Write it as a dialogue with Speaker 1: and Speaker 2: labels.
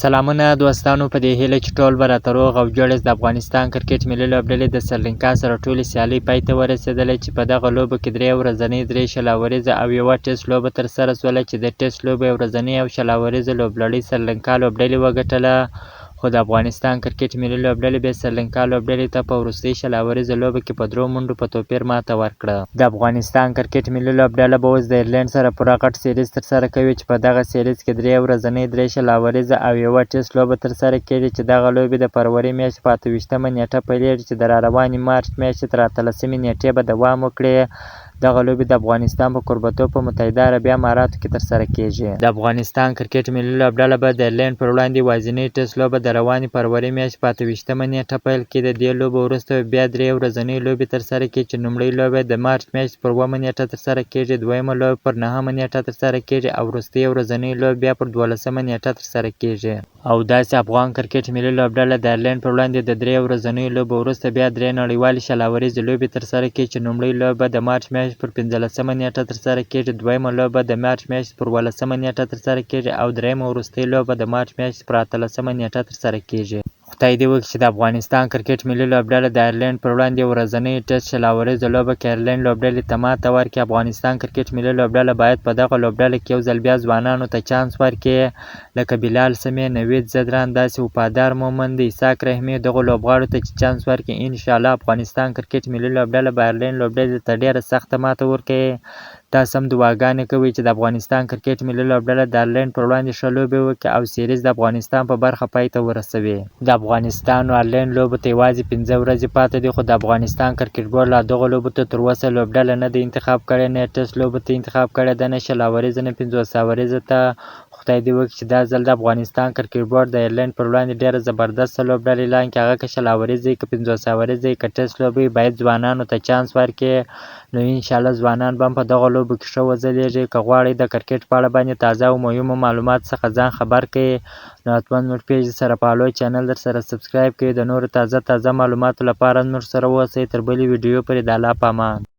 Speaker 1: سلامونه دوستانو، په دې هیله چې ټول به راته روغ او جوړ یاست. د افغانستان کرکټ ملي لوبډلې د سریلانکا سره ټولې سیالۍ پای ته ورسېدلې، چې په دغه لوبو کې درې ورځنۍ، درې 20 اوریزه او یوه ټیسټ لوبه ترسره شوله، چې د ټیسټ لوبې یو ورځنۍ او 20 اوریزه لوبلړۍ سریلانکا لوبډلې وګټله. خو د افغانستان کرکټ ملي لوبډلې بیا سریلانکا لوبډلې ته په وروستۍ 20 اوریزه لوبه کې په درو منډو په توپیر ماته ورکړه. د افغانستان کرکټ ملي لوبډله به اوس د ایرلینډ سره پوره غټ سیریز ترسره کوي، چې په دغه سیریز کې درې ورځنۍ، درې 20 اوریزه او یوه ټیسټ لوبه ترسره کیږي، چې دغه لوبې د فروري میاشتې په 28مه نیټه پیلیږي، چې د راروانې مارچ میاشتې تر 18مې نیټې به دوام وکړي. دغه لوبې د افغانستان په کوربتوب په متحده عربي اماراتو کې ترسره کیږي. د افغانستان کرکټ ملي لوبډله به د ایرلینډ پر وړاندې یوازینۍ ټیسټ لوبه د روانې فروري میاشتې په 28مه نیټه پیل کړي. د دې لوبو وروسته به بیا درې ورځنۍ لوبې ترسره کړي، چې لومړۍ لوبه د مارچ میاشتې پر 7مه نیټه ترسره کیږي، دویمه لوبه پر 9مه نیټه ترسره کیږي او وروستۍ ورځنۍ لوبه بیا پر 12مه نیټه ترسره کیږي. او داسې افغان کرکټ ملي لوبډله د ایرلینډ پر وړاندې د درې ورځنیو لوبو وروسته بیا درې نړیوالې 20 اوریزې لوبې ترسره کړي، چې لومړۍ لوبه د مارچ میاشتې پر 15مه نیټه ترسره کیږي، دویمه لوبه د مارچ میاشتې پر 17مه نیټه ترسره کیږي او دریمه وروستۍ لوبه د مارچ میاشتې پر 18مه نیټه ترسره کیږي. خدای دې وکړي چې د افغانستان کرکټ ملي لوبډله د ایرلینډ پر وړاندې ورځنۍ ټیسټ 20 اوریزه لوبه کې ایرلینډ لوبډلې ته ماته ورکړي. افغانستان کرکټ ملي لوبډله باید په دغه لوبډله کې یو ځل بیا ځوانانو ته چانس ورکړي، لکه بلال سمیع، نوید ځدران، داسې وفادار مومند، اسحاق رحیمي، دغو لوبغاړو ته چې چانس ورکړي، انشاالله افغانستان کرکټ ملي لوبډله به ایرلینډ لوبډلې ته ډېره سخته ماته ورکوي. تاسو هم دعاګانې کوئ چې د افغانستان کرکټ ملي لوبډله د ایرلینډ پر وړاندې ښه لوبې وکړي او سیریز د افغانستان په برخه پای ته ورسوي. د افغانستان او ایرلینډ لوبو ته یوازې 5 ورځې پاتې دي، خو د افغانستان کرکټ بورډ لا دغو لوبو ته تر اوسه لوبډله نه ده انتخاب کړې، نه یې ټیسټ لوبو ته انتخاب کړې ده، نه 20 اوریزه، نه 50 اوریزه ته. خدای دې وکړي چې دا ځل د افغانستان کرکټ بورډ د ایرلینډ پر وړاندې ډېره زبردسته لوبډله اعلان کړي، هغه که 20 اوریزه وي، که 50 اوریزه وي، که ټیسټ لوبه وي، باید ځوانانو ته چانس ورکړي. نو انشاالله ځوانان به هم په دغو لوبو کې ښه وځلیږي. که غواړئ د کرکټ په اړه باندې تازه او مهمو معلوماتو څخه ځان خبر کړئ، نو حتما زموږ پیج سره follow، channel در سره subscribe کړئ. د نورو تازه تازه معلوماتو لپاره زموږ سره اوسئ. تر بلې ویډیو پورې د الله په امان.